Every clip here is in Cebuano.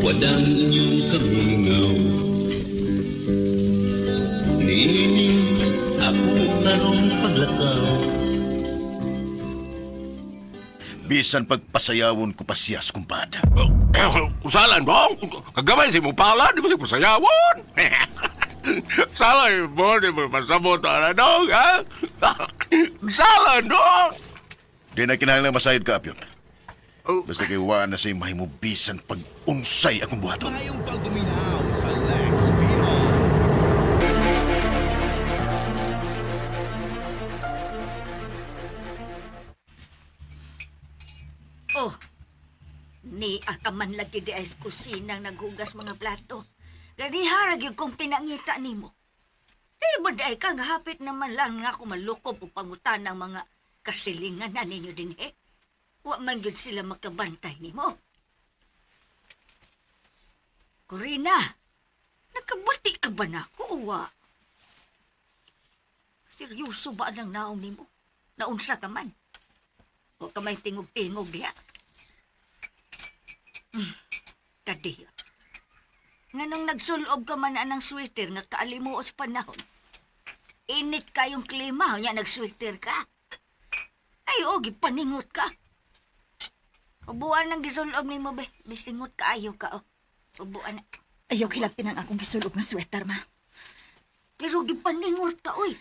Wadang inyong kamingaw. Niini ako karong paglakaw. Bisan pagpasayawon ko pa siyas, kumpad. Usalan mo? Kagamay si mo pala, di mo si pasayawon. Sala mo, di mo pasabot na dong, ha? Sala dong! Di na kinahanglan masayod ka, Apyot. Oh. Basta kay wa na sa'yo mahimo bisan pag unsay akong buhaton. Tayong pagduminaw sa Lex Pinoy. Oh, ni akaman lagi di ay kusinang naghugas mga plato. Ganiha ra gyud kong pinangita nimo. Di ba di ay kang hapit naman lang nga ako malukob o pangutan ng mga kasilingan na ninyo din eh. Wa man gyud sila makabantay nimo. Corina, nakabuti ka ba na ako o wa? Seryoso ba ang naong nimo? Naunsa ka man? O ka may tingog-tingog diha. Kadiyo. Nganong nagsulob ka man anang sweater nga kaalimuot sa panahon. Init kayong klima, nya nag-sweater ka. Ay, o, gipaningot ka. Ubuan ang gisulob nimo be. Bisingot kaayo ka, oh. Ubuan na. Ayaw hilabtin ang akong gisulob nga sweater, ma. Pero gipaningot ka, oy.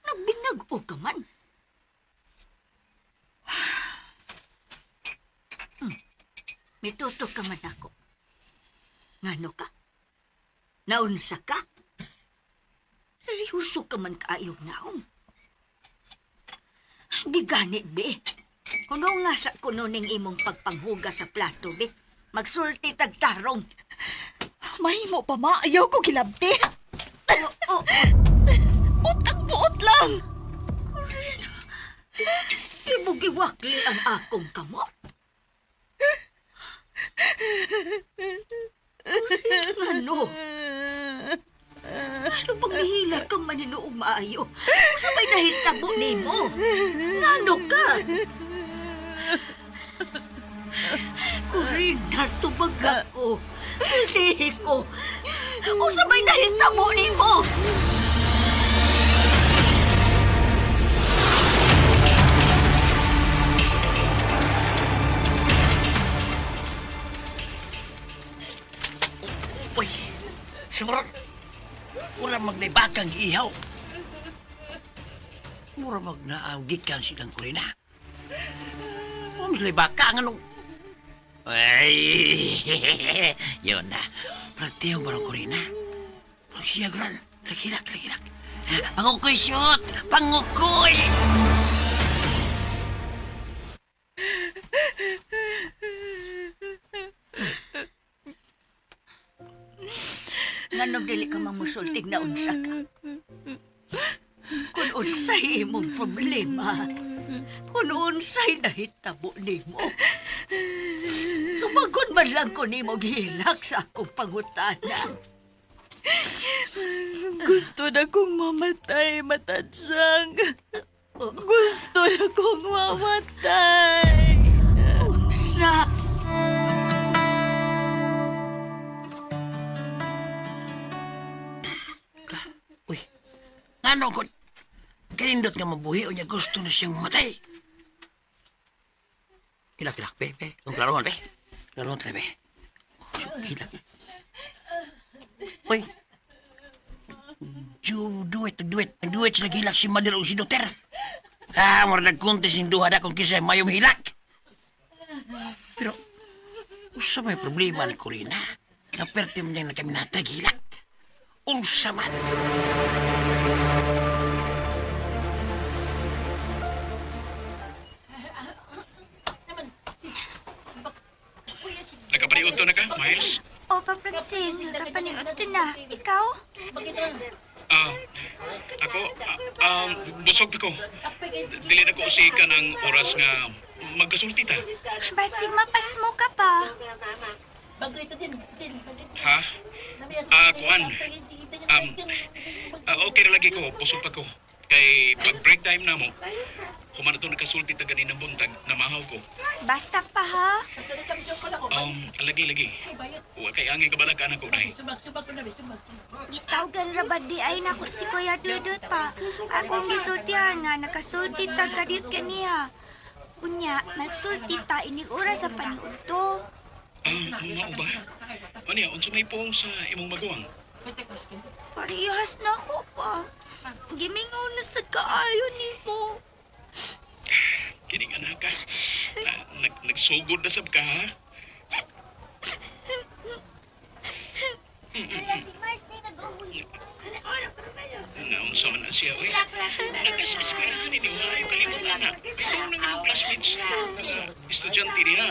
Nagbinag-o ka man. Mituto ka man ako. Ngano ka? Naunsa ka? Seryoso ka man kaayong naong. Di gani, be. Kuno nga sa kuno ning imong pagpanghugas sa plato, be. Magsulti tagtarong. Mahimo pa, ma. Ayaw ko gilabti. Oo, Utang buot lang. Ibugiwakli ang akong kamot. Ano? Ano bang nihila ka man hinuong maayo? Sa may nahitabo nimo? Ngano ka? Corina, tubag ako. Hindi ko. O sa may nahitabo nimo? Uy, sumurot. Mura magnaibakang ihaw. Mura magnaagikan silang kulina. Mura magnaiba ang anong... Ay, yun na. Praktiyo mo kulina. Pag siya guran, lagilak, lagilak. Pangukoy shoot! Pangukoy! Nganong dili ka mamusultig na unsa ka? Kung unsay imong problema, kung unsay nahitabo nimo, sumagon man lang ko nimo gihilak sa akong pangutana. Gusto na kong mamatay, matadyang. Oh. Gusto na kong mamatay. Unsa? Uy, ano ko? Kanindot nga mabuhi o niya gusto na siyang matay. Hilak, hilak, be, be. Ang klarohan, be. Klarohan tayo, be. Oh, hilak. Uy. Duet, duet. Duet sila gilak si Mother o si Doter. Ah, mura nagkuntis yung duha na kung kisa mayong hilak. Pero, usa may problema ni Corina. Kapertim niyang nagkaminata gilak. Unsa man. Nakapaniudto na ka, Miles? Opa, Francine, nakapaniod na. Ikaw? Ah, ako, busog pa ko. Dili na ko usika ng oras nga magkasulti ta. Basig mapasmo ka pa. Ha? Ah, kuan. Um, okay ra lagi ko, busog pa ko. Kay pag break time na mo, Human na to nakasulti ta ganinang buntag, namahaw ko. Basta pa ha. Lagi, lagi. Wa kay angay kabalaka anak ko, day. Gitawgan ra ba di ay nako si Kuya Dudut pa. Akong gisultihan nga nakasulti ta kadiyot kaniya. Unya, magsulti ta inig oras sa paniudto. Ah, mao ba? Ano ya, unsa may puong sa imong maguwang? Parehas na ako pa. Gimingaw na sa kaayo nimo. Kining anak ka. Ah, nagsugod na sab ka, ha? Si Mars na nag-uwi. Naunsa man na siya, oy. Nagkas eskwelahan ni Maayo kalimutan na. Ikaw nang imong classmates. Estudyante diha.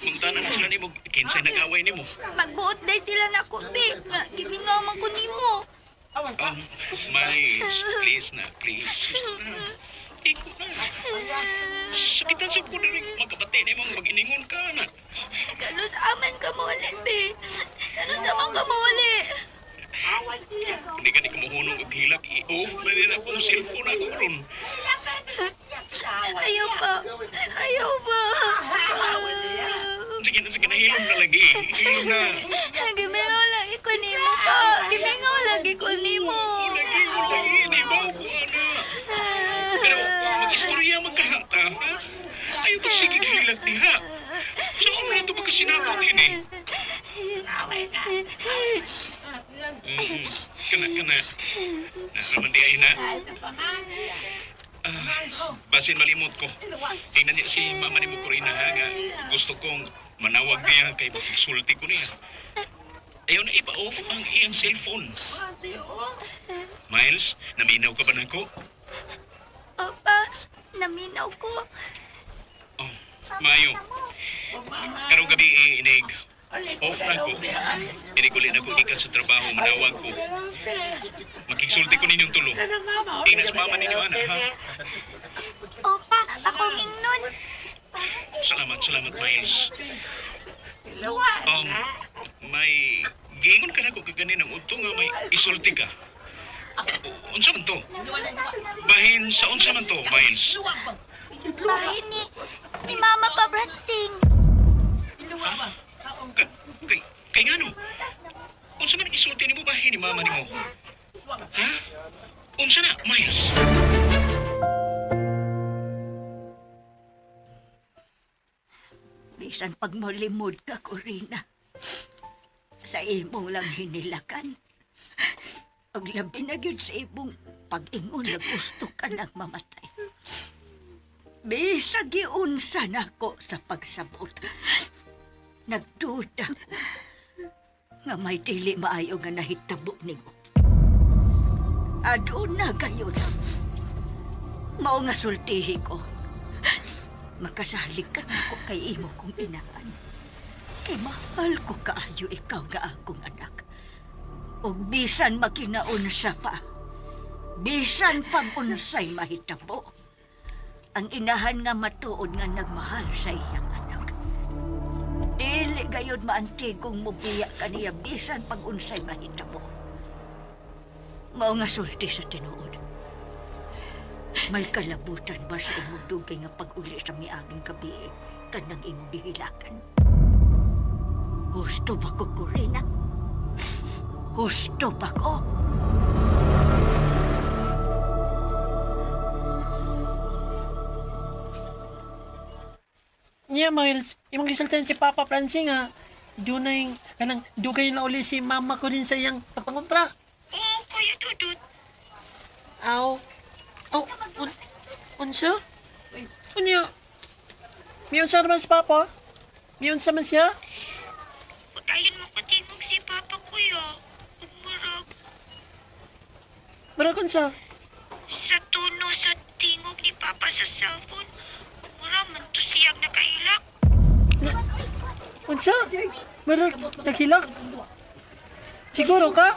Mangtana na sila nimo, kinsay nag-away nimo. Magbuot day sila na ko, be. Nga, gimingaw man ko nimo. Miles, please na, please. Ah, ikaw na. Sakitan sa ko diri, magkabati na imong mag-iningon ka na. Kanus aman ka muli, be. Kanus aman ka muli. Hindi ka ni kumuhunong og hilak. I-off na nila akong cellphone ako ron. Ayaw pa. Ayaw pa. Sige na, sige na, hilom na lagi. Hilom na. Gimingaw lagi ko nimo pa. Gimingaw lagi ko nimo. O lagi, o lagi. Naibaw ko, ana. Pero mag-istorya magkahata, ha? Ayaw ko sige hilak diha. Saan na ito magkasinabot ini? Kana, kana. Naraman di ay na. Ah, basin malimot ko. Tingnan niya si mama ni Corina ha, nga gusto kong manawag niya kay magsulti ko niya. Ayaw na ipa-off ang iyang cellphone. Miles, naminaw ka ba nako? Opa, naminaw ko. Oh, Mayo. Karong gabi eh, inig. Off na ko. Inig uli na ko gikan sa trabaho, manawag ko. Makigsulti ko ninyong tulo. Tingnan sa mama ninyo, anak, ha? Opa, akong ingnon. Salamat, salamat, Miles. May giingon ka na ko kaganin ang udto nga may isulti ka. Unsa man to? Bahin sa unsa man to, Miles? Bahin ni Mama pa, Bratsing. Kay, kay ngano? Unsa man ang isulti nimo bahin ni mama nimo? Ha? Unsa na, Miles? Bisan pag molimod ka, Corina. Sa imo lang hinilakan. Ang labi na gyud sa imong pag-ingon na gusto ka nang mamatay. Bisag giunsa nako sa pagsabot. Nagduda ko nga may dili maayo nga nahitabo nimo. Aduna gayon. Mao nga sultihi ko. Makasalig ka nako kay imo kong inahan. Kay mahal ko kaayo ikaw na akong anak. Ug bisan makinaunsa pa. Bisan pag unsay mahitabo. Ang inahan nga matuod nga nagmahal sa iyang anak. Dili gayud maantigong mubiya kaniya bisan pag unsay mahitabo. Mao nga sulti sa tinuod. May kalabutan ba sa imong dugay nga pag-uli sa miaging gabi kanang imong gihilakan? Gusto ba ko, Corina? Gusto ba ko? Niya, Miles, imong gisultihan si Papa Francine nga, dunay, kanang, dugay na uli si mama ko din sa iyang pagpangumpra. Oo, Kuya Dudut. Aw. Aw, unsa? Unya, miunsa naman si Papa? Miunsa man siya? Padayon mo katingog si Papa, Kuya. Ug murag Murag unsa? sa tono sa tingog ni Papa sa cellphone. Mura man to siyang nakahilak. Unsa? Murag naghilak? Siguro ka?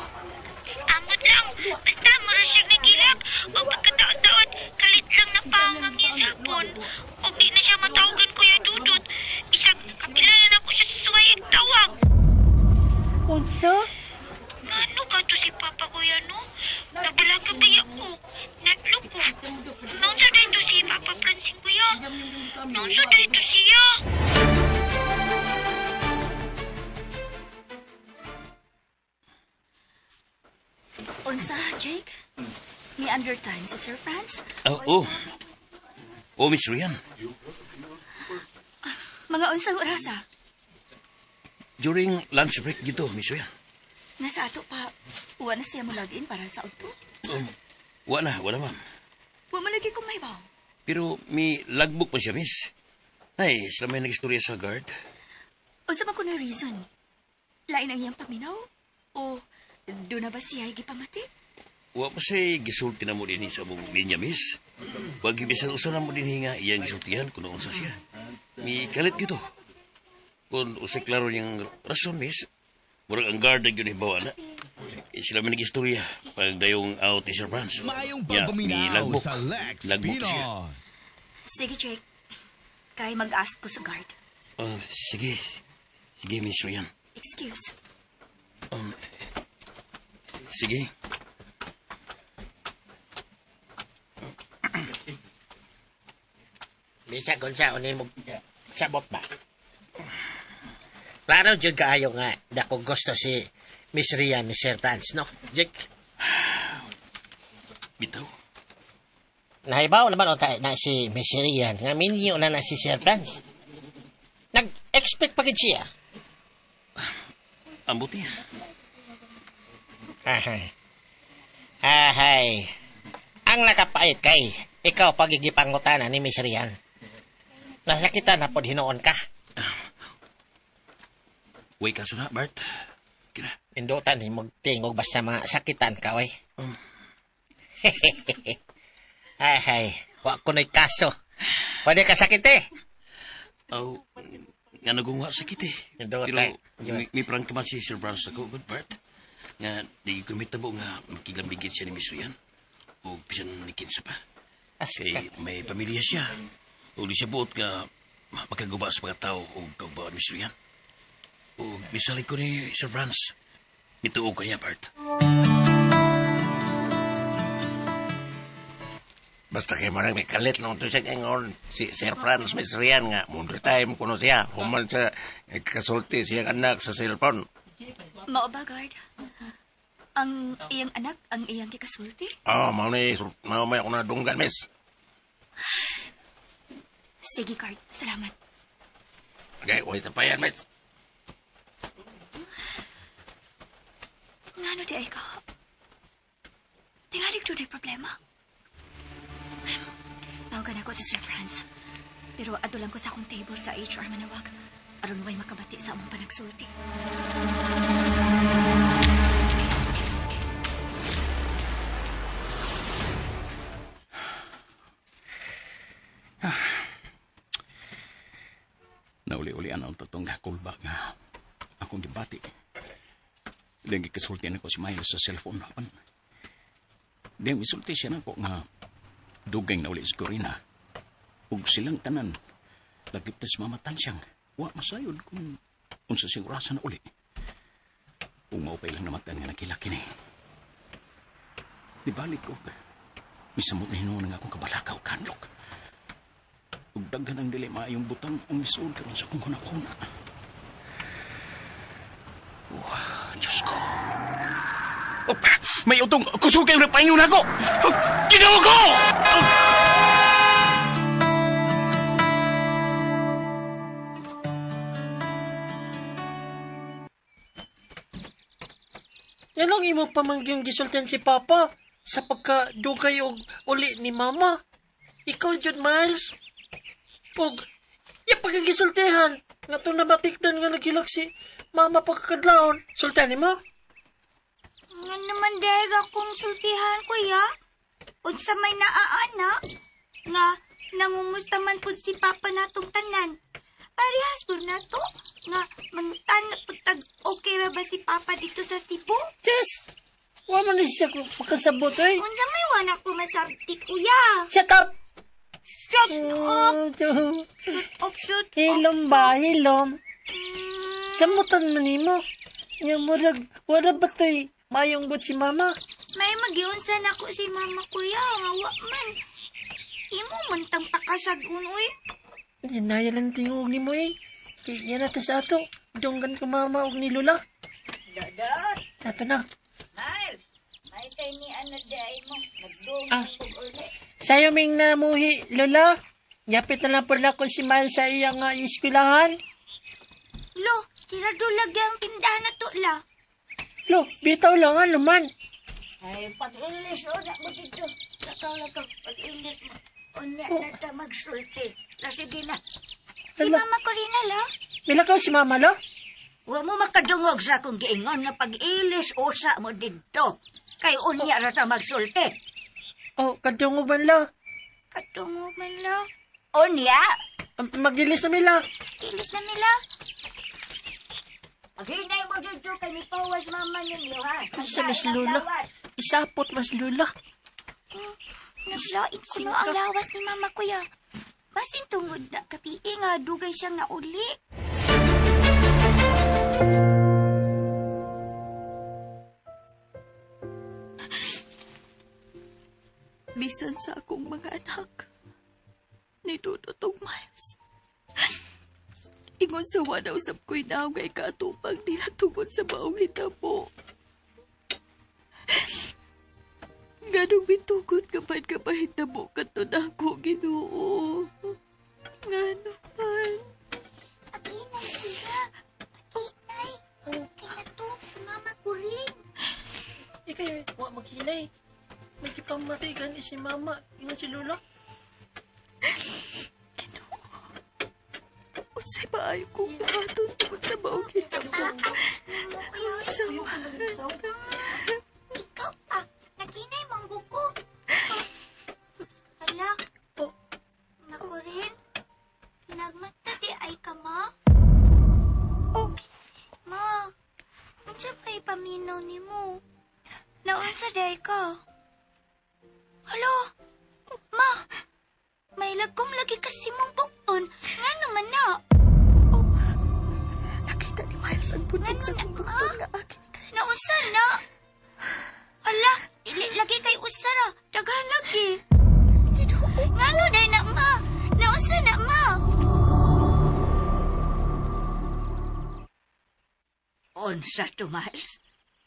Amot lang. Basta mura siyang nagilak. Ug pagkataon-taon, kalit lang na paong ang iyang cellphone. Ug di na siya matawagan, Kuya Dudut. Bisag kapila na nako siya sa suway tawag. Unsa? Ano ba to si si Papa kuya no? Nabalaga kaya ko. Natlog ko. Naunsa dito si Papa Francine kuya? Naunsa dito siya? Unsa, Jake? Ni undertime si Sir Franz? Oh, oh. Oh, Miss Rian. Mga unsang orasa? During lunch break dito, Miss Rian. Nasa ato pa. Uwa na siya mo login para sa udto. Wala, wala ma'am. Wa man lagi kong mahibaw. Pero may logbook pa siya, miss. Ay, sila may nag-istorya sa guard. Unsa man ko na reason? Lain ang iyang paminaw? O do na ba siya gipamati? Wa pa siya gisulti na mo din sa buong linya, miss. Wag ibisan usa na mo din nga iyang gisultihan kung unsa siya. May kalit gito. Kung usay klaro niyang rason, miss, murag ang guard na yun hibawa na. Eh, sila may nag-istorya pag dayong out ni Sir Franz. Maayong Ya, may pagpaminaw logbook. sa Lex Logbook siya. Pinoy. Sige, Jake. Kay mag-ask ko sa guard. Oh, sige. Sige, Miss Rian. Excuse. Sige. Bisag unsa unin mo sabot ba? Klaro jud kaayo nga dako gusto si Miss Rian ni Sir Franz, no? Jake, Bitaw. nahibaw naman unta na si Miss Rian nga minyo na na si Sir Franz. Nag-expect pa gid siya. Ang buti. Ahay. Ahay. Ang nakapait kay ikaw pagigipangutana ni Miss Rian. Nasakitan na pod hinuon ka. Way kaso na, Bart. Kira. Pindutan ni magtingog basta mga sakitan ka, oy. Ay, ay. Wa ko na'y kaso. Pwede ka sakit eh. Aw, nga nagungwa sakit eh. Pindutan. Pero may prank man si Sir Franz ako, good Bart. Nga, di ko mitabo nga makilambigit siya ni Miss Rian. O bisan ni Kinsa pa. Kay may pamilya siya. O di siya buot nga makaguba sa mga tao o kaugbawan ni Miss Rian. O misali ko ni Sir Franz. Mituo ko niya, Bart. Basta kay marang may kalit lang ito siya ngayon. Si Sir Franz Miss Rian nga, mundo time kuno siya. Human sa kasulti siyang anak sa cellphone. Mao ba, guard? Ang iyang anak, ang iyang gikasulti? Oh, mao ni, mao may ako nadunggan, miss. Sige, guard. Salamat. Okay, wait sa payan, miss. Ngano di ay ka? Tingalig doon ay problema. Tawagan ako si Sir Franz. Pero ato lang ko sa akong table sa HR manawag. Aron way makabati sa among panagsulti. Nauli-ulian ang totoong kulba nga akong gibati. Dahil gikasulti na ko si Miles sa cellphone. Apan, dahil misulti siya nako nga dugay nauli si Corina. Ug silang tanan, lagip na si Mama Tansyang. Wa masayod kung unsa siyang orasan na uli. Ug maupay lang namatan nga nakilaki ni. Di balik og misamot na hinuon nga akong kabalakaw kanlok. Ug daghan ang dili maayong butang ang misuod karon sa akong hunahuna. Oh, Diyos ko. Oh, may utong kusog kayo nagpaingon ako. Oh, Ginoo ko! Nganong imo pa man gyud gisultihan si Papa sa pagkadugay og uli ni Mama? Ikaw jud Miles. Og ya pagkagisultihan nga to nabatikdan nga naghilak si Mama pagkakadlawon. Sultihan nimo? Nga naman dahil akong sultihan, kuya. Unsa may naaana nga namumusta man pud si Papa natong tanan. Parehas pud na to nga mangutan pud tag okay ra ba si Papa dito sa Cebu? Ches! Wa man ni siya makasabot oy. Unsa may wala ko masabti, kuya. Shut up! Shut up! Oh, Shut up, shut up. Hilom ba, hilom? Samutan man nimo. Nga murag, wala ba to'y Mayong but si mama. May magiunsa na ko si mama kuya, nga wa man. Imo man tang pakasag-un uy. Hinaya lang tingog ni mo eh. Kaya niya na ta sa ato. Dunggan ko mama og ni Lula. Dodot, Tato na. Miles, may kay ni ano day mo. Nagdung og uli. Sayo ming namuhi, Lola. Yapit na lang po na ko si Miles sa iyang eskwelahan. Lo, sirado lagi ang tindahan na to la. Lo, bitaw lang ano man. Ay, pag-ilis, o na mo dito. Lakaw, lakaw, pag-ilis mo. Unya na ta magsulti. La, sige na. Si Ala. mama Corina la. Milakaw si mama, lo? Wa mo makadungog sa akong giingon nga pag-ilis usa mo didto. Kay unya ra ta magsulti. Oh, kadungog man lo. Katungo man la. Unya, Magilis na mila. Kilos na mila. paghinay mo dito kay mipawas mama ninyo ha. Sa mas lula. Isapot mas lula. Naglait ko no ang lawas ni mama kuya. Basin tungod na kapii nga dugay siyang nauli. Bisan sa akong mga anak, ni Dudut og Miles. Ingon sa wala usab ko'y naong nga ikaatupag nila tungod sa maong hitabo. Nganong mitugot ka man ka mahitabo kato na ako, Ginoo. Ngano man. Paginay kuya. Paginay. Kay natuog si mama ko rin. Ikay, wa maghinay. May kipamatay gani si mama. Ingon si Lola. Unsay maayo kong buhaton tungod sa maong hitabo. Unsa man. Ikaw pa. Naginay manggo ko. Hala. Oh. Nako rin. Nagmata di ay ka ma. Oh. Ma, unsa pa ipaminaw ni mo? Naunsa day ka? Hala, ma, may lagkom lagi kasi mong bukton. Nga naman na. Oh. Nakita ni Miles ang bundok sa Ngano na, akong ma? bukton nga akin. Nausa na. Hala, dili lagi kay usara. Daghan lagi. Ngano day na, ma? Nausa na, ma? Unsa to, Miles?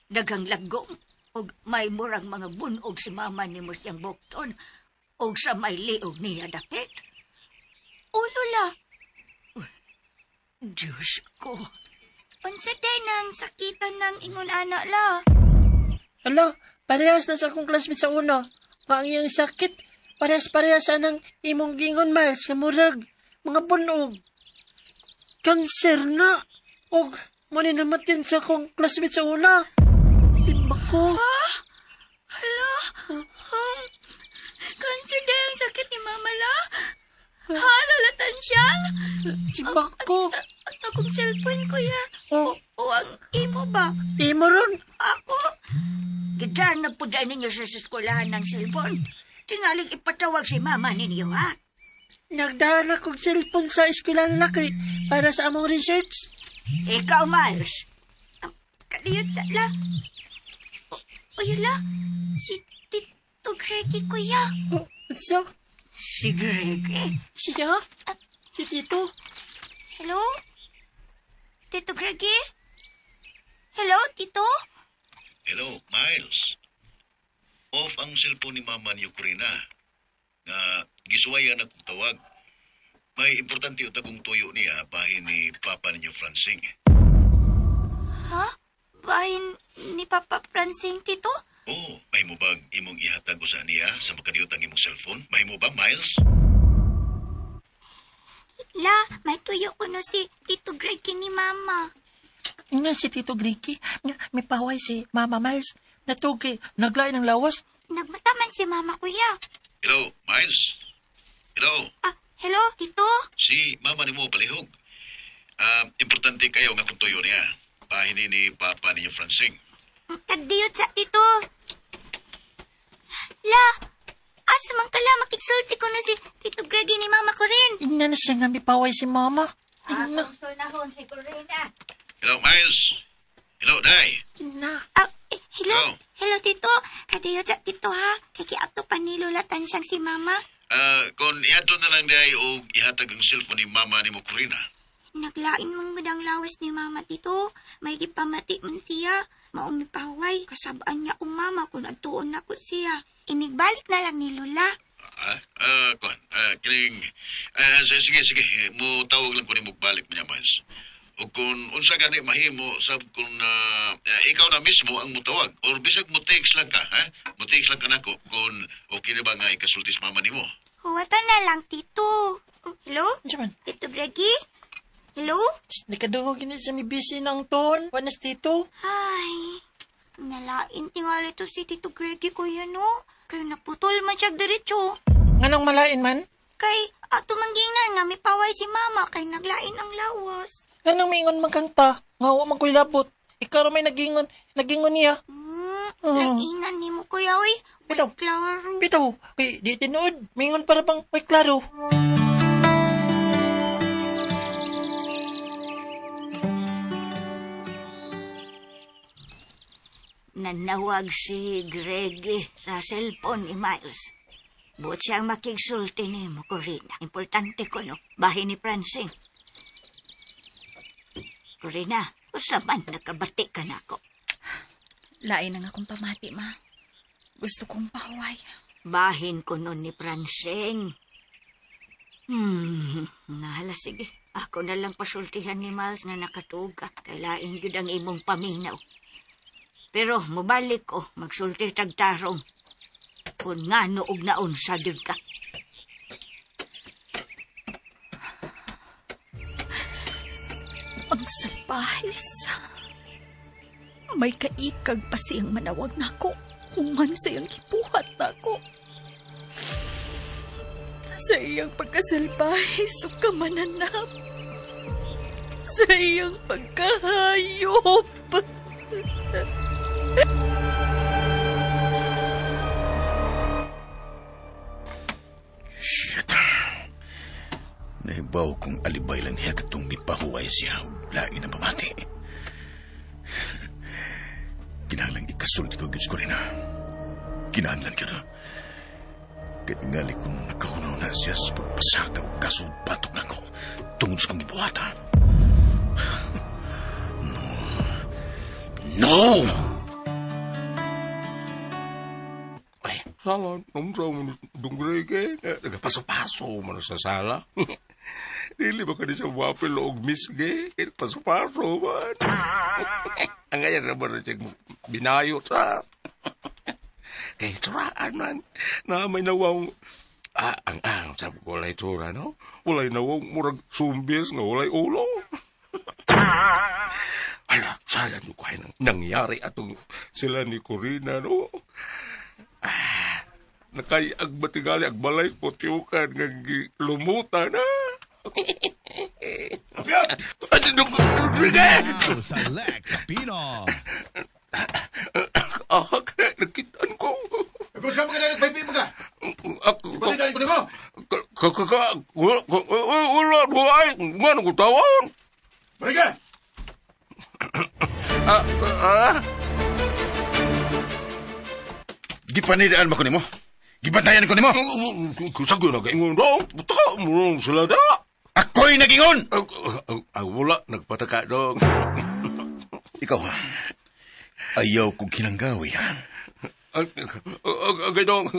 Daghang lagom og may murang mga bunog si mama nimo siyang bukton og sa may liog niya dapit. O, Lola, Diyos ko. unsa day nang sakitan ng ingon ana la? Ala, parehas na sa akong classmate sa una. Nga ang iyang sakit. Parehas-parehas anang imong gingon, Miles. Nga murag, mga bunog. Cancer na. Og, mo ni namatin sa akong classmate sa una. Si Bako. Hala, cancer day ang sakit ni mama la? Ha, lalatan siyang? Si Bako. Ang akong cellphone, kuya. Oh, O ang imo ba? imo ron. Ako? Gidaan na po dahil ninyo sa eskwelahan ng cellphone. Tingaling ipatawag si mama ninyo, ha? Nagdala kong cellphone sa eskwelahan na kay para sa among research. Ikaw, Miles. Kaliyot sa la. O, o la. Si Tito Greggy, kuya. Oh, so, Si Greg, eh. siya? Si Tito? Hello? Tito Greggy? Hello, Tito? Hello, Miles. Off ang cellphone ni Mama niyo, Corina. Nga gisuwayan akong tawag. May importante uta kong tuyo niya bahin ni Papa ninyo Francing. Ha? Bahin ni Papa Francing, Tito? Oh, may mo bang imong ihatag usa niya sa makadiyot ang imong cellphone? May mo ba, Miles? La, may tuyo ko no si Tito Greggy ni Mama. Nga si Tito Gricky, nga may paway si Mama Miles. Natug kay naglain ng lawas. Nagmataman si Mama, kuya. Hello, Miles. Hello, Ah, hello, Tito? si Mama nimo palihog. Ah, importante kayo nga kung tuyo niya. Bahin ni Papa ninyo Francing. Tagdiyot sa Tito. La, asa man kala makigsulti ko na si Tito Greggy ni Mama ko rin. Ina na siya nga may paway si Mama. Ina, Akong sunahon si Corina. Hello, Miles. Hello, Day. ina. Ah, eh, Hello? Hello, Tito. Kadayo dya, Tito, ha? Kay kiato pa ni Lola Tansyang si Mama. Kung iadto na lang diay og ihatag ang cellphone ni mama nimo Corina. Naglain man gud ang lawas ni Mama, Tito. May gipamati man siya. Maong mipaway. Kasabaan niya kung Mama kung adtuon na ko siya. Inigbalik na lang ni Lola. Kon, kining sige sige, mo tawag lang ko nimo balik niya Miles. O kung unsa gani mahimo sab kung ikaw na mismo ang mutawag or bisag mo text lang ka, ha? Mo text lang ka nako kung okay na ba nga ikasulti sa mama nimo. Huwatan na lang, Tito. Oh, hello? Unsa man? Tito Greggy? Hello? Nakadugo gini sa mi busy ng ton. Wanas Tito. Ay, nalain tingali to si Tito Greggy ko yun, no? Kay naputol man siya diretso. Nganong malain man? Kay ato mangginan nga mipaway si Mama kay naglain ang lawas. Nganong mingon man kang ta? Nga wa man ko'y labot. Ikaw ra may nagingon, nagingon niya. Lainan nimo kuya oy. Way Bitaw. klaro. Bitaw, kay di tinuod. Mingon para bang way klaro. Nanawag si Greg sa cellphone ni Miles. Buot siyang makigsulti ni mo, Corina. Importante ko, no? Bahin ni Francine. Corina, usa man nakabati ka na ako. Lain ang akong pamati, ma. Gusto kong pahuway. Bahin ko nun ni Francine. Nahala, sige. Ako na lang pasultihan ni Miles na nakatuog ka. Kailain gyud ang imong paminaw. Pero mobalik ko, magsulti tagtarong. Kung nga noog naon sa gyud ka. Magsalpahis. May kaikag pa siyang manawag nako. Human sa iyang gibuhat nako. Sa iyang pagkasalpahis ug kamananap. Sa iyang pagkahayop. Shit. Nahibaw kong alibay lang niya katong mipahuway siya og lain ang pamati. Kinahanglan ikasulti ko gyud ko rin ha. Kinahanglan gyud ha. Kay tingali kung nakahunaw na siya sa pagpasaka o kaso batok nako tungod sa kong gibuhata. No. No! Ay, sala, unsa mo dunggre ke? Nagapaso-paso man sa sala. Dili ba ka ni sa wapel og misge? Paso-paso man. Ang ganyan na ba rin binayo sa... Kay turaan man, na may nawang... Ang, sabi ko, walay tura, no? Walay nawang murag sumbis nga walay ulo. Ala, sala nyo kaya nang nangyari atong sila ni Corina, no? Nakayag batingali, ag balay po tiyukan, nga lumutan, ha? Now sa Lex Pino. Nakitaan ko. Kung saan ka na nagpaypay mo ka? Ako, Ipalitan ko nimo. Wala, buhay. Nga nang kutawan. Balik ka! Gipanidaan ba ko nimo? Gibantayan ko nimo? Sagoy na kaingon dong. Buta mo sila da. Ako'y nagingon! Wala, nagpataka dong. Ikaw ha? Ayaw kong kinanggawi ha? Agay dong.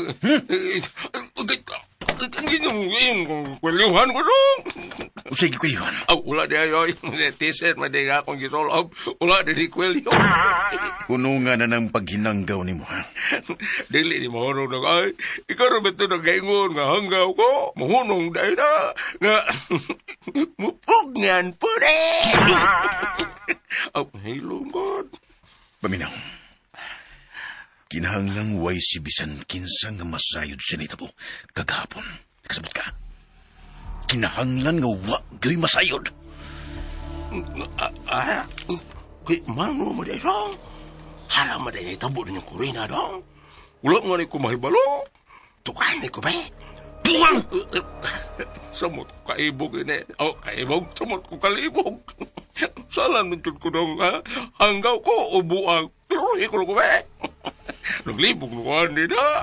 Agay, kwelyuhan ko dong. Usay gikwelyuhan? Wala di ayoy. Tiset, madi nga akong gitolob. Wala di kwelyo. Kuno nga na ng paghinanggaw nimo ha? Dili ni mahunong na ay. Ikaw rin ito nagaingon nga hanggaw ko. Mahunong dahil na. Nga mupugnan po rin. Oh, hilong God. Paminaw. Kinahanglang way si bisan kinsa nga masayod sa nitabo kagahapon. Kasabot ka. Kinahanglan nga wa gyoy masayod. Kay mano mo di dong. Hala mo di tabo ninyo kurina dong. Wala nga ni ko mahibalo. Tukan ni ko ba? Buwang! Samot ko kaibog ini. Oh, kaibog. Samot ko kalibog. Sala nung ko dong, ha? Hanggaw ko, ubuang. Pero Puro ko ko be. Naglibog ko ni na.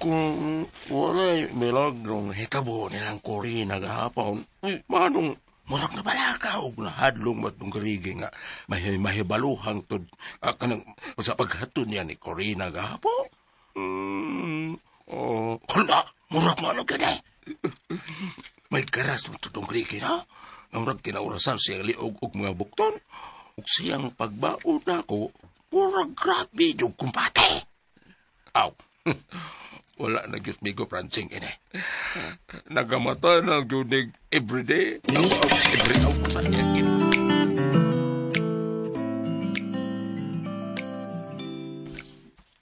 Kung walay milagrong hitabo nilang Corina gahapon, manong murag na balaka og nahadlong matong garigi nga mahibaluhang tud kanang sa paghatod niya ni Corina gahapon. Oh, hala, murag man og gani. May garas mo tutong grigi na. Murag kinaurasan siya liog og mga bukton. Ug siyang pagbaon nako, murag grabe yung kumpate. Aw. Wala na gyud migo prancing ini. Nagamata na gyud everyday. Every hour sa niya.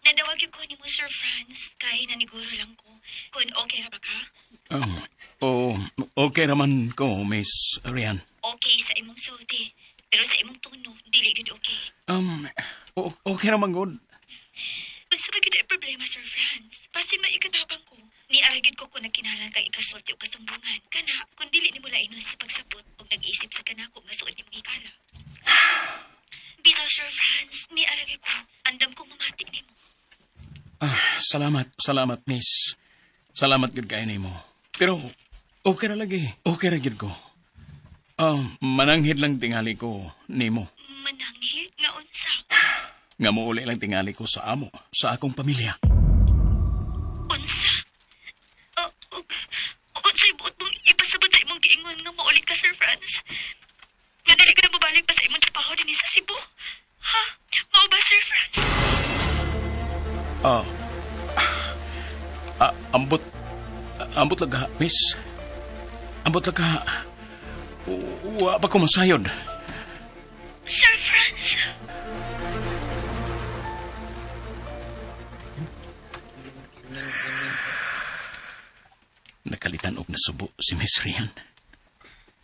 Nadawag yung ko ni mo, Sir Franz. Kay naniguro lang ko. Kung okay ra ba ka? Oh, okay raman ko, Miss Rian. Okay sa imong sulti. Pero sa imong tono, dili gyud okay. Okay raman gud. Unsa ba gyud ay problema, Sir Franz? Basin maikatabang ko. Niara gyud ko kung nagkinahanglan kang ikasulti o kasumbungan. Kana, kung dili nimo lainon sa pagsabot o nag-isip sa kanako nga suod nimong hikala. Bitaw, Sir Franz, niara gyud ko. Andam kong mamati nimo. Ah, salamat, Miss. Salamat gyud kaayo nimo. Pero okay ra lagi. Okay ra gyud ko. Mananghid lang tingali ko nimo. Mananghid nga unsa? Nga muuli lang tingali ko sa amo, sa akong pamilya. Unsa? Unsay buot mong ipasabot sa imong giingon nga mauli ka, Sir Franz? Nga dili ka na mabalik pa sa imong trabaho dinhi sa Cebu? Ha? Mao ba, Sir Franz? Ambot lang ka, Miss. Ambot lang ka. Wa pa ko masayod. Sir Franz! Nakalitan og nasubo si Miss Rian.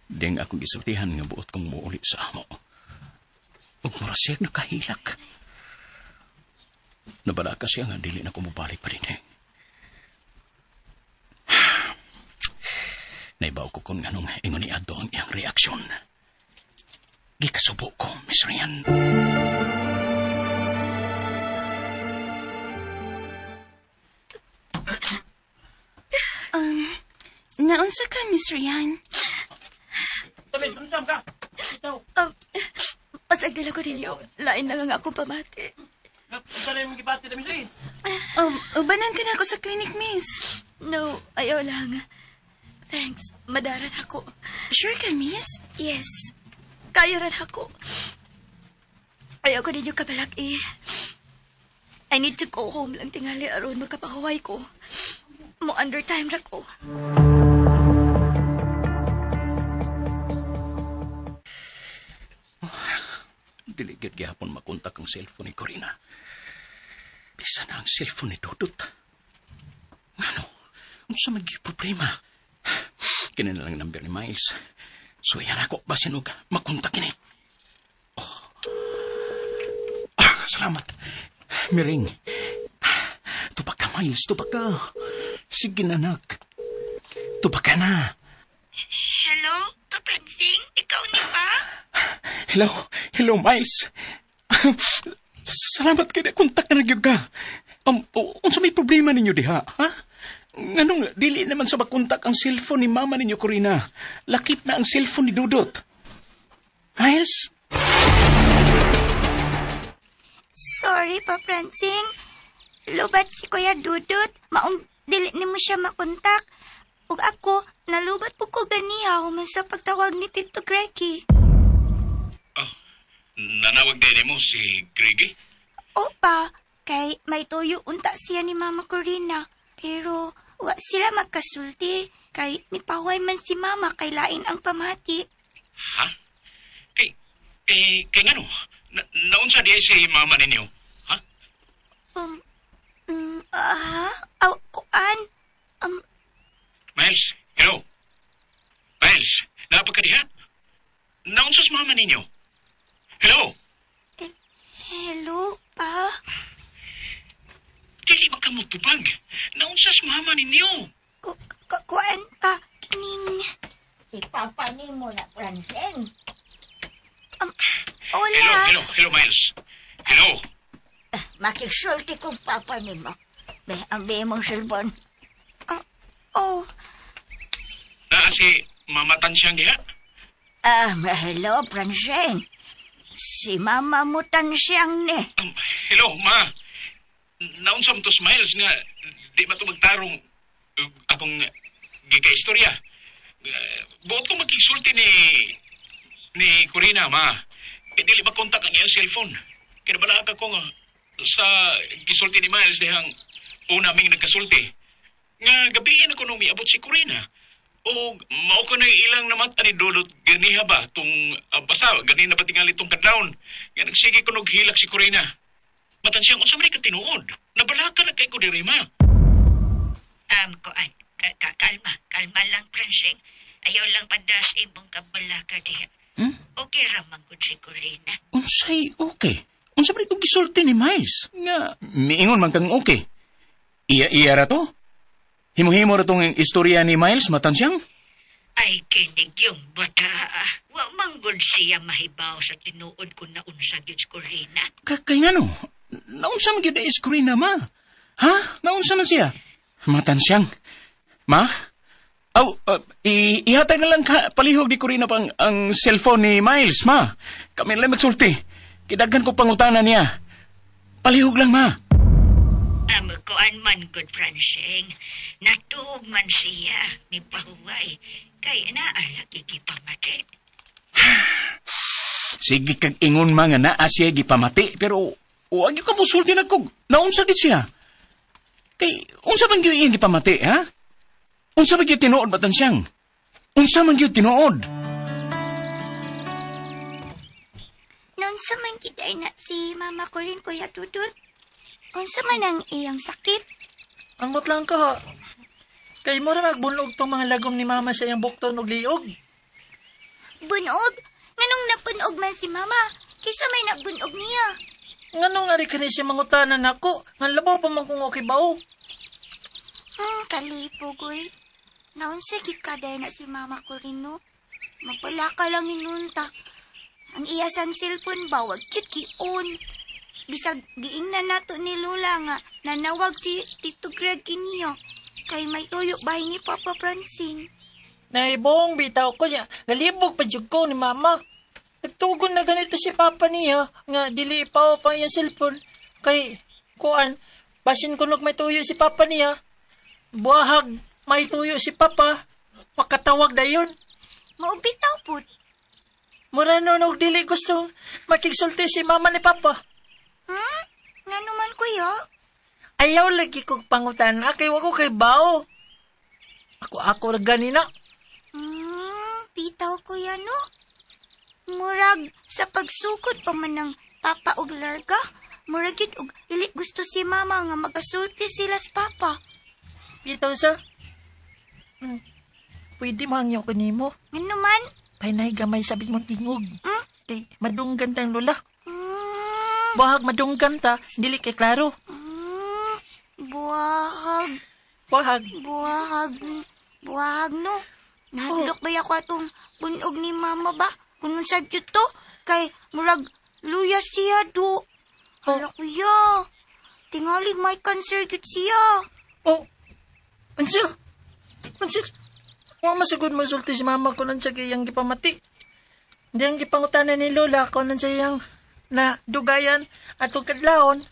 Diyang akong gisultihan nga buot kong muuli sa amo. Ug mura siya nakahilak. Nabala ka siya nga dili na ko mobalik pa din eh. Naibaw ko kung anong ingon ni Adto ang iyang reaksyon. Gikasubo ko, Miss Rian. Naunsa ka, Miss Rian? Pasagdala ko ninyo. Lain lang ang akong pamati. Ubanan ka na ako sa clinic, miss. No, ayaw lang. Thanks. Madaran ako. Sure ka, miss? Yes. Kaya ran ako. Ayaw ko ninyo kabalak eh. I need to go home lang tingali aron makapahuway ko. Mo under time ra ko. Dili gyud gihapon makontak ang cellphone ni Corina. Bisa na ang cellphone ni Dudut. Ngano? Unsa man gyud problema? Kini na lang number ni Miles. So yan ako basin og makontak kini. Oh. Ah, salamat. Miring. Tupak ka, Miles. Tupak ka. Sige na, anak. Tupak ka na. Hello, Kapransing? Ikaw ni pa? Hello. Hello, Miles. Salamat kay kontak na nagyud ka. Unsa may problema ninyo diha, ha? Nganong dili naman sa makontak ang cellphone ni mama ninyo, Corina? Lakip na ang cellphone ni Dudut. Miles? Sorry, Pa Francing. Lubat si Kuya Dudut. Maong dili nimo siya makontak. Ug ako, nalubat po ko ganiha human sa pagtawag ni Tito Greggy. Nanawag din mo si Greggy? Opa, kay may tuyo unta siya ni Mama Corina. Pero wa sila magkasulti kay mipaway man si Mama kay lain ang pamati. Ha? Kay ngano? Naunsa di si mama ninyo? Ha? Aw, kuan. Miles, hello. Miles, naa pa ka diha? Naunsa sa mama ninyo? Hello? Hello, pa? Dili man ka motubag. Naunsa sa mama ninyo? Kuan pa, kining... Si Papa nimo na, Francine. Hola. Hello, hello, hello, Miles. Hello. Makigsulti kong Papa nimo. Be, ang be mong cellphone. Oh, Naa si Mama Tansyang diha. Hello, Francine. Si Mama mo tansiyang ni. Hello, ma. Naunsam to Miles nga di ba to magtarong akong giga-istorya. Buot ko makigsulti ni Corina, ma. Eh, dili ba kontak ang iyang cellphone? Kaya bala ka ko nga sa gisulti ni Miles dihang una ming nagkasulti. Nga gabiin ako nung miabot si Corina. O mao ko na ilang namat ani dulot ganiha ba tung basta ganina ba tingali tong kadlawon. Nga nagsige ko nog hilak si Corina. Matan siyang unsa man ka tinuod. Nabalaka na kay ko diri ma. Kuan, kalma, kalma lang, Francine. Ayaw lang padas imong kabalaka diha. Hmm? Okay ra man gud si Corina. Unsay okay? Unsa man itong gisulti ni Miles? Nga, miingon man kang okay. Iya-iya ra to? Himo-himo ra tong istorya ni Miles matansyang? Ay, kinig yung bata. Wa man gud siya mahibaw sa tinuod kung naunsa gyud si Corina. Kay ngano? Naunsa man gyud is Corina, ma? Ha? Naunsa man siya? Matansyang. Ma? Aw, ihatag na lang ka, palihog ni Corina pang ang cellphone ni Miles, ma. Kami lang magsulti. Kidaghan ko pangutana niya. Palihog lang, ma. Kuan man gud, Francine. Natuog man siya ni pahuway. Kay naa lagi gipamati. Sige kag ingon ma nga naa siya gipamati, pero wag gyud ka musulti na kog. Naunsa gid siya? Kay unsa man gyud iyang gipamati, ha? Unsa man gyud tinuod batan siyang? Unsa man gyud tinuod? Naunsa man gid ay na si Mama ko rin, Kuya Dudut. Unsa man ang iyang sakit? Ambot lang ko, ha. Kay mo ra magbunog tong mga lagom ni Mama sa iyang bukton og liog. Bunog? Nganong napunog man si Mama? Kisa may nagbunog niya. Nganong ari kani siya mangutanan nako? Nga labaw pa man kung okay ba o? Kalipogoy. Naunsa gid ka dahil na si Mama ko rin, no? Mapala ka lang hinunta. Ang iya sang cellphone ba, wag cute ki-on. Bisag giingnan nato ni Lola nga nanawag si Tito Greg kiniyo. Kay may tuyo bahay ni Papa Francine. Naibong bitaw ko niya. Galibog pa jud ko ni Mama. Nagtugon na ganito si Papa niya nga dili pa pa iyang cellphone. Kay kuan, basin kunog may tuyo si Papa niya. Buhag may tuyo si Papa. Makatawag dayon. Maubitaw pud. Mura no og dili gusto makigsulti si Mama ni Papa. Ngano man kuya? Ayaw lagi kog pangutan kay wa ko kay bao. Ako ra ganina. Bitaw kuya no. Murag sa pagsukod pa man ng Papa og Larga, murag gid og dili gusto si Mama nga magasulti sila sa Papa. Bitaw sa. Pwede mangyaw ko nimo. Ngano man? Painay gamay sabi mong tingog. Kay madunggan tang lola. Buhag madunggan ta, dili kay klaro. Buhag. Buhag. Buhag. Buhag no. Nahadlok ba ako atong bunog ni Mama ba? Kung sa to, kay murag luya siya do. Hala kuya. Tingali may cancer gyud siya. Oh. Unsa? Unsa? Wa masugod mosulti si Mama kung unsa kay iyang gipamati. Di ang gipangutanan ni Lola kung unsa iyang na dugayan atong kadlawon.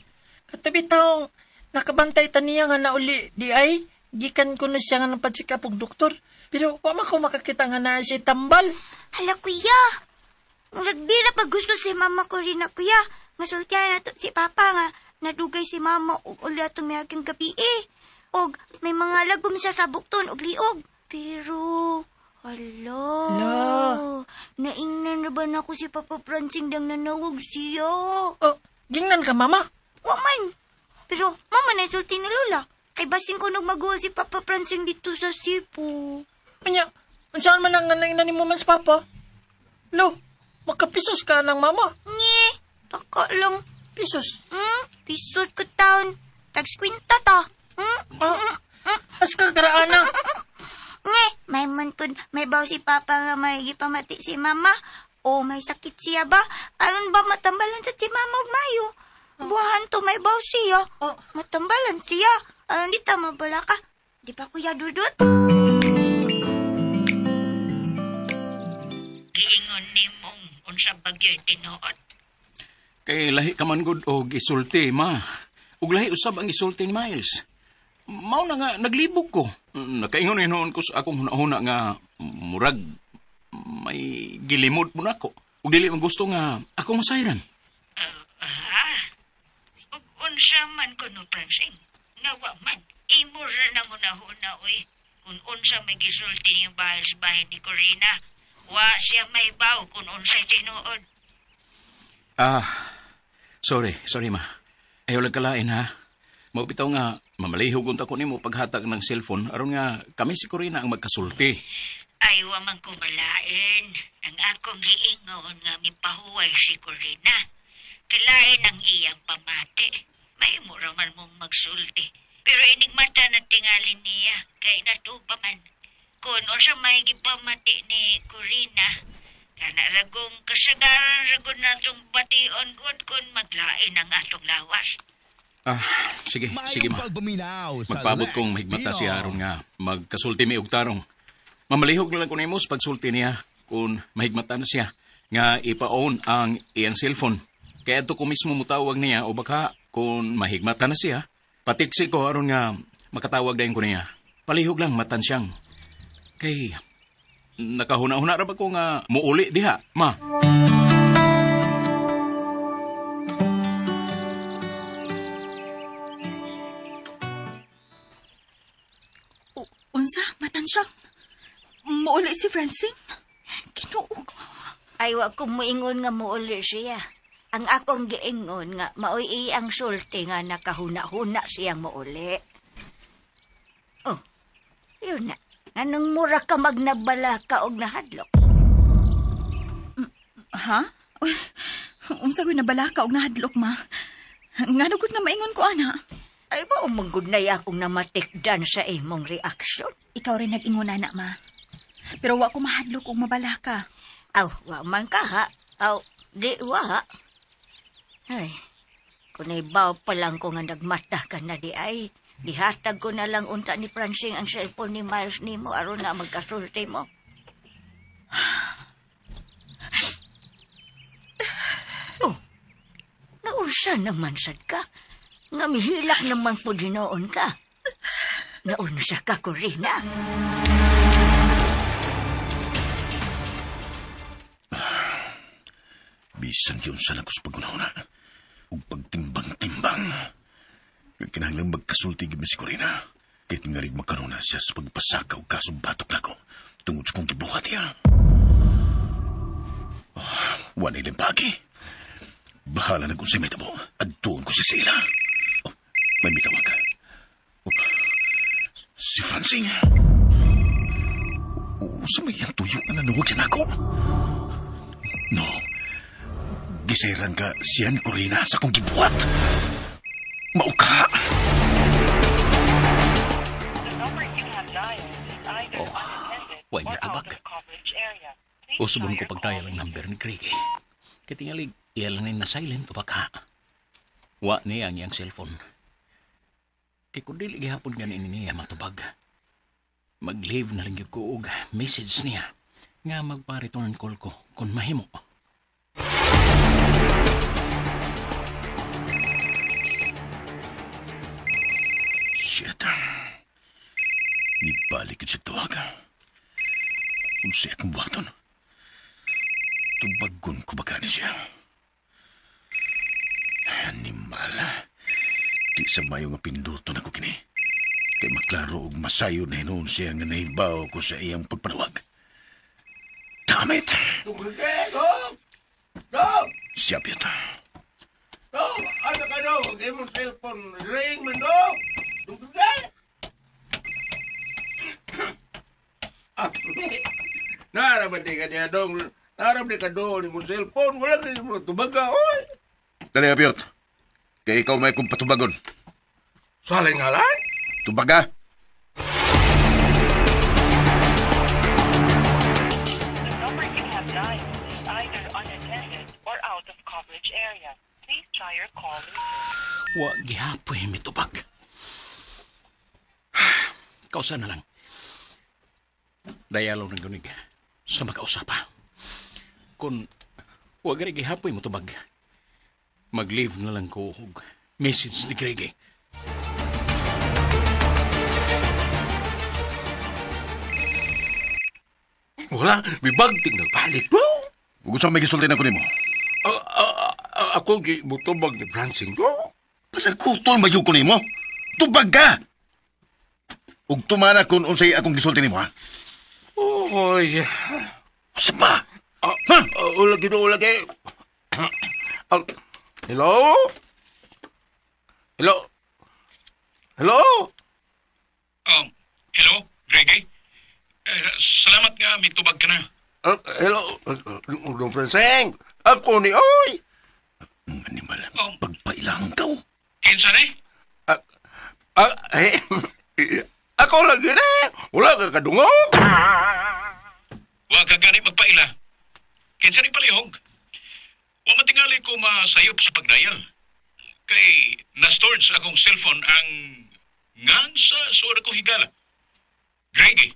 Katabi taong nakabantay ta niya nga nauli di ay gikan ko na siya nga nagpa-check up og doktor. Pero wa man ko makakita nga naa siya tambal. Hala kuya. Murag di ra pa gusto si Mama ko rin na kuya. Nga sultihan nato si Papa nga nadugay si Mama og uli atong miaging gabi eh. Og may mga lagom siya sa bukton og liog. Pero, hala. Hala. Naingnan na ba na ako si Papa Francing dang nanawag siya? Oh, gingnan ka, Mama? Wa man. Pero, Mama na sulti ni Lola. Kay basin ko nagmaguol si Papa Francing dito sa Cebu. Unya, unsaan man ang naingnan nimo man sa Papa? Lo, makapisos ka ng Mama. Nye, taka lang. Pisos? Pisos ko taon. Tagskwinta ta. As ka karaana. Nge, may man pud may baw si Papa nga may gipamati si Mama. O may sakit siya ba? Aron ba matambalan sa si Mama og mayo? Buwahan to may baw siya. Oh. Matambalan siya. Aron di ta mabala ka. Di ba Kuya Dudut? Giingon nimong unsa bagyo'y tinuod. Kay lahi ka man gud og isulti, ma. Ug lahi usab ang isulti ni Miles. Mao na nga naglibog ko. Nakaingon hinuon ko sa akong hunahuna nga murag may gilimod mo nako. Ug dili man gusto nga ako masayran. Ha? Ug unsa man kuno Francine? Nga wa man. Imo ra nang hunahuna oy. Kung unsa may gisulti ni Miles bahin ni Corina, wa siya may baw kung unsay tinuod. Ah, sorry, sorry ma. Ayaw lang kalain ha. Mao bitaw nga mamalihog unta ko nimo paghatag ng cellphone aron nga kami si Corina ang magkasulti. Ay, wa man ko malain. Ang akong giingon nga mipahuway si Corina. Kalain ang iyang pamati. May mura man mong magsulti. Pero inigmata na tingali niya, kay natupa man. Kung unsa may gipamati ni Corina, kana ragong kasagaran ragon natong bation gud kung maglain ang atong lawas. Ah, sige, sige Maayong ma. pagpaminaw sa Magpaabot Lex kong higmata Pinoy. siya aron nga magkasulti mi og tarong. Mamalihog na lang ko nimo sa pagsulti niya kung mahigmata na siya nga ipa-on ang iyang cellphone. Kaya adto ko mismo mutawag niya o baka kung mahigmata na siya, patiksi ko aron nga makatawag dayon ko niya. Palihog lang matan siyang. Kay nakahuna-huna ra ba ko nga muuli diha, ma? Unsa, matansya. Muuli si Francine. Ginoo ko. Ay, wa ko moingon nga muuli siya. Ang akong giingon nga maoy iyang sulti nga nakahuna-huna siyang muuli. Oh, yun na. Anong mura ka magnabala ka og nahadlok? Ha? Uy, unsa ko'y nabala ka og nahadlok, ma? Ngano gud nga maingon ko, ana? Ay ba umanggod na akong namatikdan sa imong reaksyon? Ikaw rin nag-ingon, ana, ma. Pero wa ko mahadlok og mabala ka. Aw, wa man ka ha. Aw, di wa ha. Ay, kung ibaw pa lang ko nga nagmata ka na di ay, gihatag ko na lang unta ni Francine ang cellphone ni Miles nimo aron nga magkasulti mo. Oh, naunsa naman sad ka? Nga mihilak naman po dinoon ka. Naunsa ka, Corina. Bisan yun sa lang ko sa pagunahuna. Ug pagtimbang-timbang. Kaya kinahanglang magkasulti gid mi si Corina. Kahit nga rin makanuna siya sa pagpasaka o kasong batok nako. Tungod sa kong gibuhat niya. Oh, wala ilang pagi. Bahala na kung sa'y may tabo. Adtuon ko si Sila. Oh, may mitawag. Oh, si Francine. Oh, sa may iyang tuyo nga nanuwag siya nako. No. Giseran ka siyan Corina sa kong gibuhat. Mauka! Oh, way natubag. Usbon ko pagtayal ang number ni Craig. Kay tingali, iya lang ni na silent o baka. Wa niya ang iyang cellphone. Kay kung dili gihapon ganin niya matubag. Mag-leave na lang gyud ko og message niya nga magpa-return call ko kung mahimo. Shit. Nibalik yun siya tawag. Unsa akong buhaton. Tubagon ko ba gani siya? Animal. Di sa mayo nga pinduto na ko kini. Kay maklaro og masayo na hinuon siya nga nahibaw ko sa iyang pagpanawag. Damn it! Dog! Dog! Siya piyata. Dog! Ano ka dog? Ang imong cellphone ring man dog! Dugay! Nara ba di ka niya dong? Nara ba di ka dong imong cellphone? Wala ka mo tubaga, oy! Dali, Apiyot. Kay ikaw may kong patubagon. Salin ngalan? Tubaga! Wa gihapoy mitubag. Kausa na lang. Dayalaw ng gunig sa makausap pa. Kung wa gani gihapoy motubag, mag-leave na lang ko og message ni Greg. Wala, mibagting nagbalik no? Ug unsa may gisulti na ko nimo? Ako gi mutubag ni Francing no? Palagutol ba ko nimo? Tubag ka! Ug tumana kung unsay akong gisulti nimo ha. Oy. Usa pa? Ha? Ulagi no, ulagi. Hello? Hello? Hello? Hello, Greg? Eh, salamat nga, mitubag ka na. Hello? Dong Francing? Ako ni Oy! Ang animal, pagpailangan ka. Kinsa ni? Eh, ako lagi na. Wala ka kadungog. Wa ka gani magpaila. Kinsa ni palihog? Wa matingali ko masayop sa pagdayal. Kay na-stored sa akong cellphone ang ngan sa suod akong higala. Greg,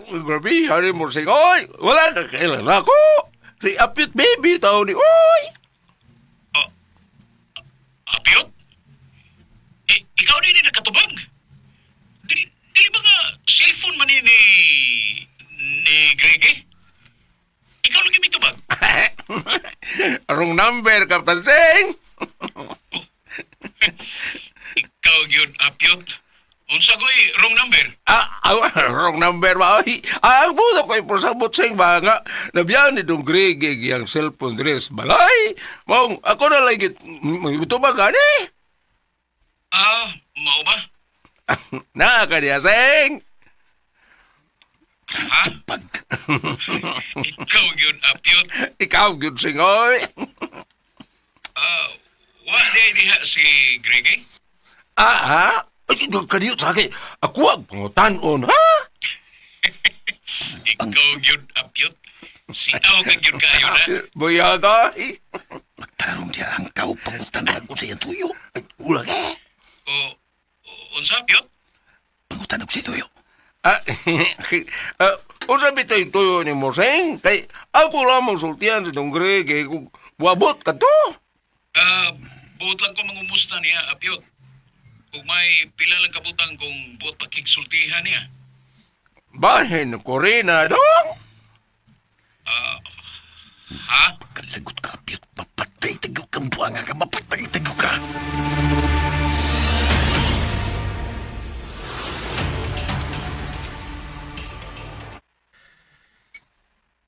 Grabe, hari mo sing, oy! Wala ka kailan ako! Si Apit Baby, tao ni, oy! Apiyot? Ikaw din ni nakatubag. Dili, dili ba nga cellphone man ni Greg eh? Ikaw lagi mitubag. Wrong number, Captain Singh! Ikaw gyud Apiyot. Unsa ko'y wrong number? Wrong number ba? Oy, ang buto ko'y prosabot sing ba nga nabiyan ni Dong Greg yang cellphone dress balay. Maong ako na lagi tubag gani. Mao ba? Na ka niya, Sing. Ha? Ikaw gyud Apiyot. Ikaw gyud sing oy. Wa di diha si Greg eh? Ha? Ay, kaniyo sa akin. Ako ang pangutan-on, ha? Ikaw gyud Apiyot. Sitaw ka gyud kayo na. Buyaga. Ay. Pagtarong siya ang kau pangutan ako sa iyang tuyo. Ay, ula ka. O unsa Apiyot? Pangutan ako sa tuyo. Unsa bitay tuyo ni Moseng? Kay ako lamang sultian sa Dong Greg eh, kung wabot ka to. Buot lang ko mangumusta niya, Apiyot. Kung may pila lang kabutang kung buot pakigsultihan niya. Bahin Corina dong. Ha? Kalagot ka, Apiyot. Mapatay tayo kang buwanga ka. Mapatay tayo ka.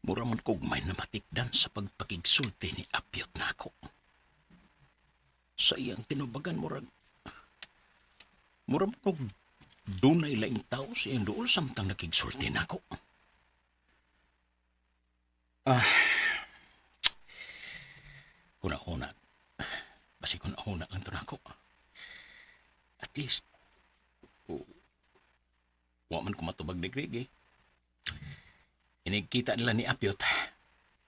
Mura man kog may namatikdan sa pagpakigsulti ni Apiyot nako. Sa iyang tinubagan murag mura man og dunay laing tao sa iyang duol samtang nakigsulti nako. Huna-huna. Basig huna-huna lang to nako. At least, wa man ko matubag ni Greg eh. Inikita nila ni Apyot,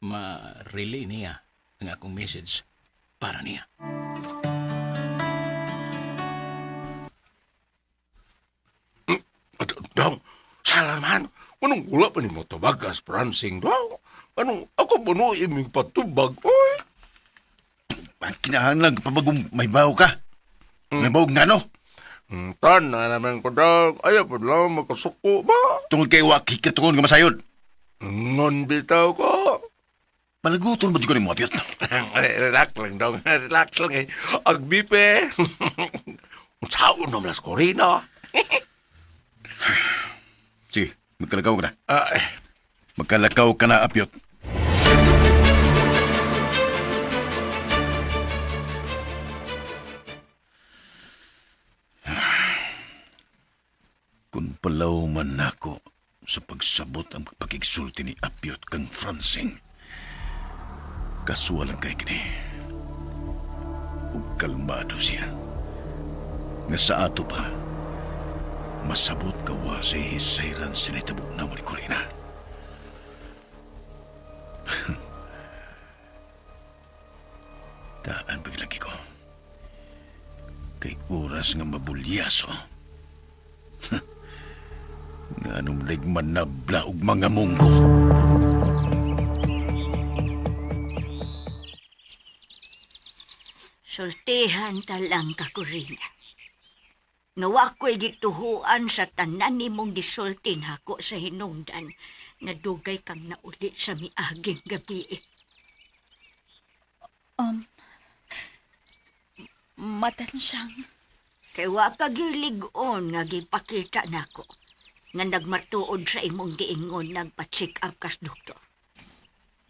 ma-relay niya ang akong message para niya. Dong, salaman. Anong wala pa ni mo tubagas, Pransing, dong? Anong ako ba no iming patubag, oy? Ang kinahanglan kapabagong may bawo ka. May bawo nga no? Tan na naman ko, dong. Ayaw pa lang makasuko ba? Tungod kay wa kikatuon nga masayod. Ngon bitaw ko. Palaguton ba di ko ni mo, Apiyot? Relax lang, dong. Relax lang eh. Agbipe. Unsaon naman las Corina? Sige, magkalakaw ka na. Magkalakaw ka na, Apiyot. Kung palaw man nako sa pagsabot ang pagkigsulti ni Apiyot kang Francing, kasuwalan kay kini. Ug kalmado siya. Nga sa ato pa, masabot ka wa sa hisayran sinitabo na mo ni Corina. Taan paglagi ko. Oras nga mabulyaso. Nga anong manabla og mga munggo. Sultihan ta lang ka, Corina. Nga wa ko'y gituhuan sa tanan nimong gisulti nako sa hinungdan nga dugay kang nauli sa miaging gabi. Um, matansyang. Kay wa ka gilig-on nga gipakita nako nga nagmatuod sa imong giingon nagpa-check up kas doktor.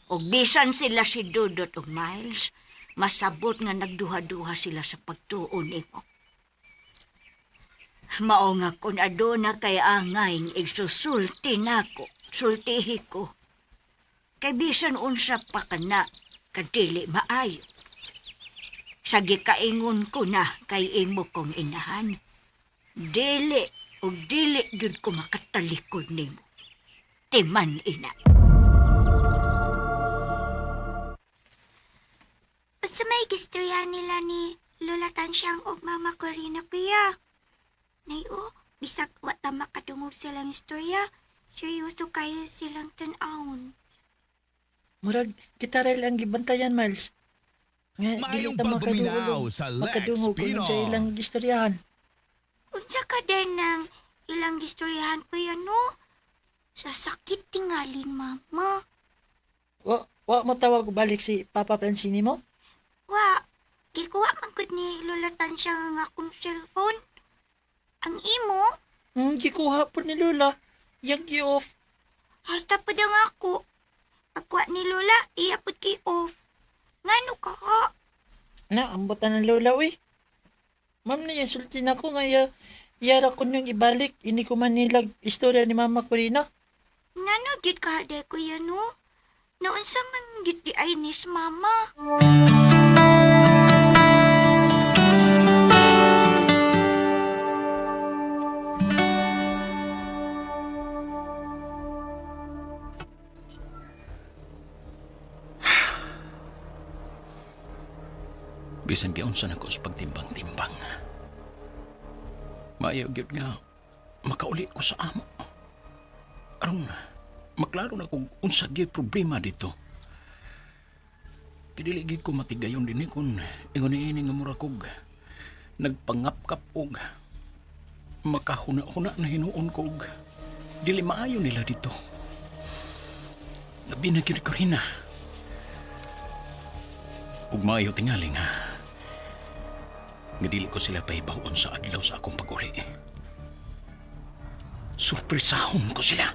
Og bisan sila si Dudot ug Miles, masabot nga nagduha-duha sila sa pagtuon nimo. Mao nga kun aduna kay angay nga igsusulti nako, sultihi ko. Kay bisan unsa pa kana kadili maayo. Sa gikaingon ko na kay imo kong inahan. Dili ug dili gyud ko makatalikod nimo. Timan ina. Unsa may gistorya nila ni Lola Tansyang og Mama Corina kuya? Nay o, bisag wa ta makadungog silang istorya, seryoso kayo silang tan-awon. Murag gitara lang gibantayan, Miles. Nga dili Maayong ta pagpaminaw sa Lex makadungog kung Pino. unsa ilang gistoryahan. Unsa ka din ng ilang gistoryahan kuya no? Sa sakit tingali mama. Wa mo tawag og balik si Papa Francini mo? Wa, gikuha man gud ni Lola Tansyang ang akong cellphone. Ang imo, Gikuha po ni Lola. Yang gi-off. hasta pa daw ako. Pagkuha ni Lola, iya pud kay off. Ngano ka ha? Na, ambot na ng Lola, uy. Ma'am na yung sulti na ko nga yara ko niyong ibalik. Ini ko man nilag istorya ni Mama Corina. Ngano gid ka de kuya no? Naunsa man gid di ay nis mama. Bisan giunsa na ko sa pagtimbang-timbang. Maayo gyud nga makauli ko sa amo. Aron maklaro na kung unsa gyud problema dito. Kidili gyud ko matigayon dinhi kun ingon niini nga mura kog nagpangapkap og makahuna-huna na hinuon ko og dili maayo nila dito. Labi na gyud ko rin. Ug maayo tingali nga nga dili ko sila pahibaw-on sa adlaw sa akong pag-uli. Surpresahon ko sila.